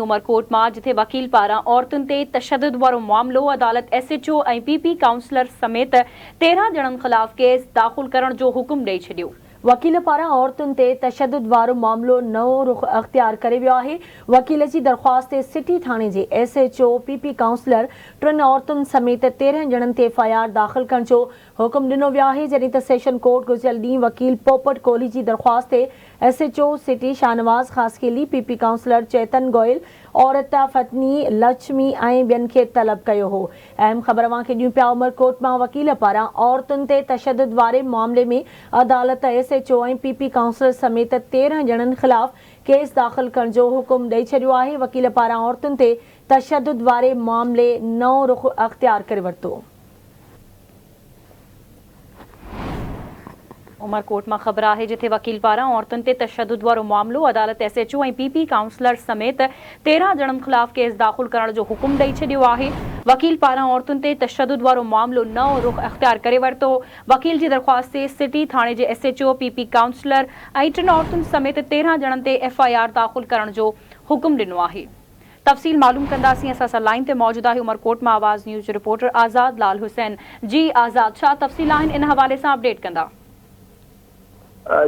عمرڪوٽ مان جتي وڪيل پاران عورتن تي تشدد وارو معاملو، عدالت S H O ۽ P P councillor سميت 13 ڄڻن خلاف ڪيس داخل ڪرڻ جو حڪم ڏئي ڇڏيو. وڪيل پاران عورتن تي تشدد وارو معاملو نئون رخ اختيار ڪري ويو آهي، وڪيل جي درخواست تي سٽي ٿاڻي جي S H O, P P councillor, ٽن عورتن سميت 13 ڄڻن تي ايف I R داخل ڪرڻ جو حڪم ڏنو ويو آهي، جڏهن ته سيشن ڪورٽ گذريل ڏينهن وڪيل پوپٽ ڪولهي جي درخواست تي S H O city Shahnawaz Khaskheli, P P councillor Chetan Gohil, عورت فتني لڇمي ۽ ٻين کي طلب ڪيو هو. اهم خبر اوهان کي ڏيون پيا عمرڪوٽ مان وڪيل پاران عورتن تي تشدد واري معاملي ۾ عدالت S H O ۽ P P councillor سميت 13 ڄڻن خلاف ڪيس داخل ڪرڻ جو حڪم ڏئي ڇڏيو آهي، وڪيل پاران عورتن تي تشدد واري معاملي نئون رخ اختيار ڪري ورتو. عمرڪوٽ مان خبر آهي جتي وڪيل پاران عورتن تي تشدد وارو معاملو، عدالت S H O ۽ P P councillor سميت 13 ڄڻن خلاف ڪيس داخل ڪرڻ جو حڪم ڏئي ڇڏيو آهي، وڪيل پاران عورتن تي تشدد وارو معاملو نئون رخ اختيار ڪري ورتو، وڪيل جي درخواست تي سٽي ٿاڻي جي S H O, P P councillor ۽ ٽن عورتن سميت 13 ڄڻن تي ايف I R داخل ڪرڻ جو حڪم ڏنو آهي. تفصيل معلوم ڪنداسين اسان سان لائين تي موجود آهي عمرڪوٽ مان آواز نيوز جو رپورٽر آزاد لال حسين جي آزاد ڇا تفصيل آهن ان حوالي سان اپڊيٽ ڪندا.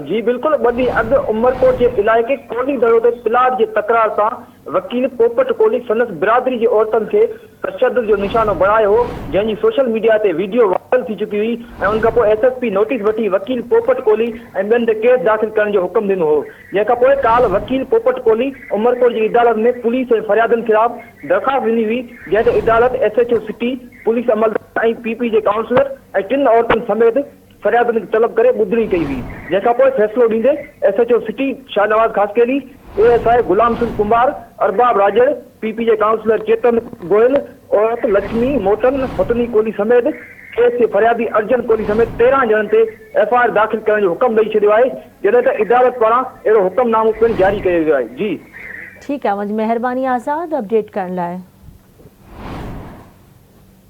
جي بلڪل ٻه ڏينهن اڳ عمرڪوٽ جي علائقي ڪولهي دڙو تي پلاٽ جي تڪرار تان وڪيل پوپٽ ڪولهي سندس برادري جي عورتن کي تشدد جو نشانو بڻايو هو جنهن جي سوشل ميڊيا تي ويڊيو وائرل ٿي چڪي هئي ۽ ان کانپوء ايس ايس پي نوٽيس وٺي وڪيل پوپٽ ڪولهي ۽ ٻين تي ڪيس داخل ڪرڻ جو حڪم ڏنو هو جنهن کان پوء ڪالهه وڪيل پوپٽ ڪولهي عمرڪوٽ جي عدالت ۾ پوليس ۽ فريادين خلاف درخواست ڏني هئي، جنهن تي عدالت S H O city, police عملدار ۽ پي پي جي ڪائونسلر ۽ ٽن عورتن سميت فريادين کي طلب ڪري ٻڌڻي ڪئي هئي، جنهن کان پوء فيصلو ڏيندي S H O city Shahnawaz Khaskheli, A S I Ghulam Hussain Kumbhar, Arbab Rajar, P P جي ڪائونسلر چيتن گوهل، عورت لڇمي موٽن، فتني ڪولهي سميت ڪيس جي فريادي ارجن ڪولهي سميت 13 ڄڻن تي ايف I R داخل ڪرڻ جو حڪم ڏئي ڇڏيو آهي، جڏهن ته عدالت پاران اهڙو حڪم نامو پڻ جاري ڪيو ويو آهي. جي. ٺيڪ آهي اوهان جي مهرباني آزاد اپڊيٽ ڪرڻ لاء.